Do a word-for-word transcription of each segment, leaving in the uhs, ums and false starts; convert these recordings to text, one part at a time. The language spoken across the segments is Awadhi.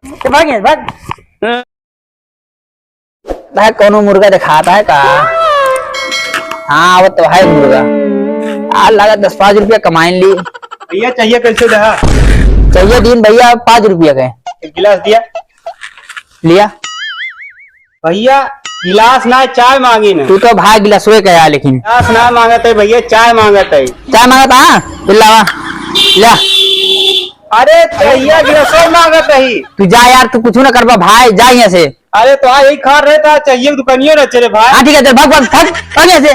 भाग यहाँ, भाग। भाई, कौनो मुर्गा दिखाता है का? हाँ, वो तो है मुर्गा। आ, लगा दस पाँच रुपया कमाइन ली। भैया, चाहिए कैसे दहा? चाहिए दीन भैया, पाँच रुपया के। एक गिलास दिया। लिया। भैया, गिलास ना, चाय मांगी ना। तू तो भाई गिलासवे का यार, लेकिन। गिलास ना मांगत है भैया, चाय मांगत है। चाय मांगत, हाँ? ले लावा। ले। अरे, चाहिए गिलासवे मांगत है। तू जा यार, तू कुछ ना करबा भाई, जा यहाँ से। अरे तो हाँ, यही खा रहे था, चाहिए दुकानियों ना चले भाई। हाँ ठीक है, चल भाग, भाग, भाग, भाग यहाँ से।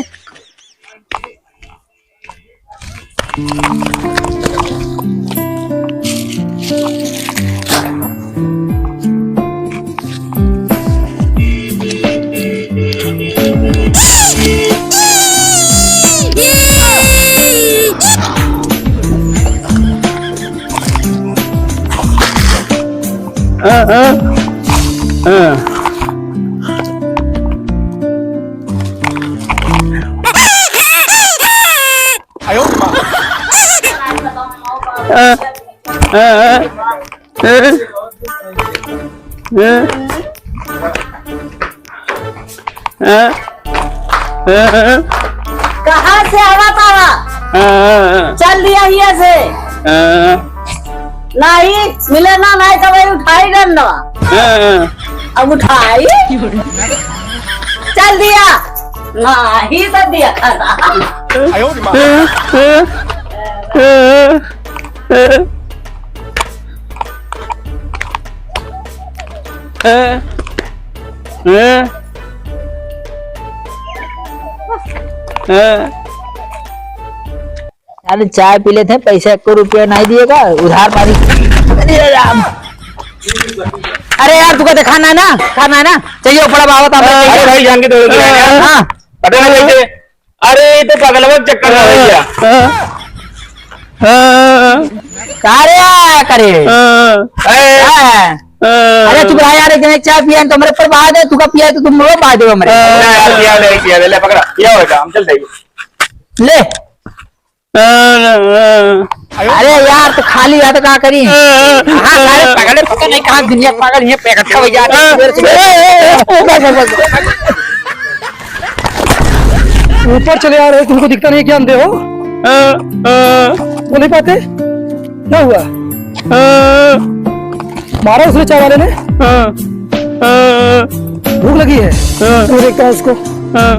हाँ, हाँ। हाँ। हाँ, हाँ, हाँ। हाँ, हाँ, हाँ। कहाँ से आवा तारा? हाँ, हाँ, हाँ। चल दिया हिया से। हाँ। नहीं, मिले ना, नहीं तो वही उठाई डंडवा। हाँ, हाँ। अब उठाई? चल दिया। नहीं, सब दिया खाना। हाँ, हाँ, हाँ। अरे चाय पी लेते हैं, पैसा एको रुपया नहीं दिएगा, उधार पानी। अरे राम। अरे यार, तुका तो खाना है ना, खाना है ना, चाहिए ऊपर बाबा। अरे भाई, जान के दो, दो, दो, हाँ। हटो ना भाई से। अरे, ये तो पगलवा के चक्कर में है भैया। हाँ, हाँ। का रे, आ, करे? हाँ। ए। हाँ। हाँ। अरे, चुप रहा यार, एक जने चाय पिया है तो हमरे ऊपर बहा दे, तुका पिया है तो तुम लोग बहा दो हमरे। हाँ। ना यार, पिया दे, पिया दे, ले पकड़ा, पिया होगा, हम चल जाइए। ले। हाँ, हाँ। अरे यार, तो खाली हाथ का करी? हाँ, हाँ। हाँ, सारे पगले, पता नहीं कहाँ दुनिया पागल, ये पैकेट का वजह है। हाँ। बस, बस, बस। ऊपर चले आ रहे, तुमको दिखता नहीं, क्या अंधे हो? हाँ, हाँ। वो नहीं पाते? क्या हुआ? हाँ। मारा उसने चाय वाले ने? हाँ, हाँ। भूख लगी है? हाँ। वो देखता है उसको। हाँ।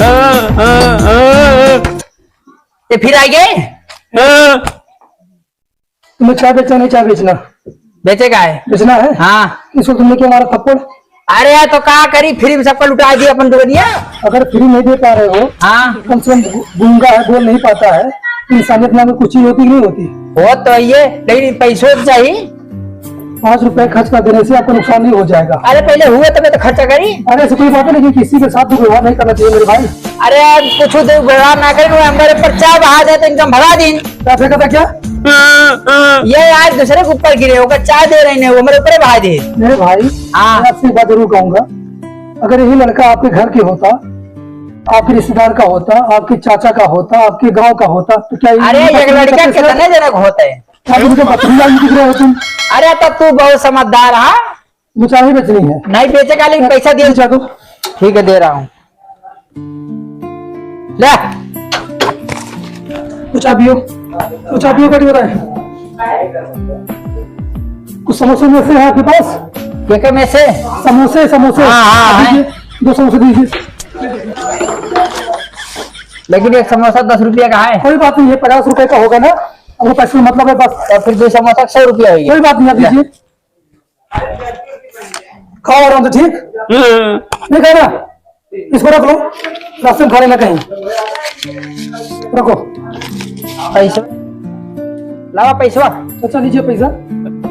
हाँ, हाँ, हाँ, हाँ। ये फिर आ गए? हाँ। तुम्हें चाय बेचना नहीं, चाय बेचना? बेचे का है? बेचना है? हाँ। इसको तुमने क्यों मारा थप्पड़? अरे यार, तो का करी, फ्री में सबका लुटा दिया अपन दुनिया। अगर फ्री नहीं दे पा रहे हो, हाँ। कम से कम गू-, गूंगा है, बोल नहीं पाता है, इंसानियत नाम की कुछ चीज होती कि नहीं होती? हो तो ये, लेकिन पैसों तो चाहिए। पाँच रुपए खर्च कर देने से आपको नुकसान नहीं हो जाएगा। अरे पहले हुए तबे तो खर्चा करी। अरे ऐसी कोई बात नहीं, लेकिन किसी के साथ दुर्व्यवहार नहीं करना चाहिए मेरे भाई। अरे यार, कुछ दुर्व्यवहार ना करी, वो हमारे ऊपर चाय बहा दे तो इनका भगा दी। क्या फेंका था क्या? ये आज दूसरे के ऊपर गिरे, ओकर चाय दे रहे हैं, वो हमारे ऊपर बहा दे। मेरे भाई, हाँ। मैं आपसे एक बात जरूर कहूंगा, अगर यही लड़का आपके घर के होता, आपके रिश्तेदार का होता, आपके चाचा का होता, आपके गांव का होता, तो क्या ये अरे, एक लड़का कितने जनक होते हैं? आप मुझे बकरी लाल दिख रहे हो तुम? अरे, तब तू बहुत समझदार, हाँ? मुझे चाय बेचनी है। नहीं बेचे का, लेकिन पैसा दिए। पैसा दो। ठीक है, दे रहा हूँ। ले। कुछ आप पियो, कुछ आप पियो, कटी बताए। कुछ समोसे में से है आपके पास? क्या क्या में से? समोसे, समोसे। हाँ, हाँ, आप हाँ। दीजिए, दो समोसे दीजिए। लेकिन एक समोसा दस रुपया का है। कोई बात नहीं है, पचास रुपए का होगा ना, हमको पैसे से मतलब है बस। और फिर दो समोसा सौ रुपया हो गया। कोई बात नहीं, आप ले। दीजिए। खाओ आराम से, ठीक? हम्म। नहीं खाना? इसको रख लो, रास्ते में खा लेना कहीं। रखो। पैसा? लावा पैसा। अच्छा, लीजिए पैसा।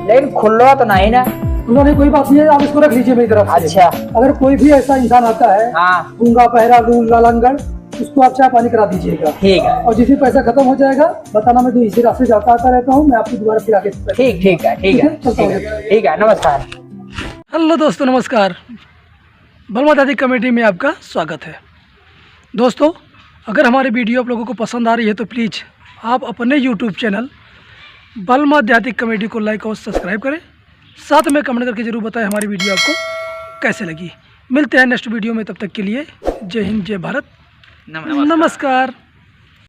लेकिन खुल्ला तो नहीं ना? खुल्ला नहीं, कोई बात नहीं है, आप इसको रख लीजिए मेरी तरफ से। अच्छा। अगर कोई भी ऐसा इंसान आता है, हाँ। गूंगा, बहरा, लूल, लालंगड़, उसको आप चाय पानी करा दीजिएगा। ठीक है। और जिस दिन पैसा खत्म हो जाएगा, बताना, मैं तो इसी रास्ते जाता आता रहता हूँ, मैं आपको दोबारा फिर आके ठीक, ठीक है, ठीक है, ठीक है, चलता हूँ। ठीक है, ठीक है, नमस्कार। हेलो दोस्तों, नमस्कार। बलमा दादी कॉमेडी में आपका स्वागत है। दोस्तों, अगर हमारी वीडियो आप लोगों को पसंद आ रही है तो प्लीज आप अपने YouTube चैनल बलमा देहाती comedy को like और subscribe करें, साथ में comment करके जरूर बताएं हमारी video आपको कैसे लगी। मिलते हैं next video में, तब तक के लिए जय हिंद, जय भारत, नमस्कार। नमस्कार।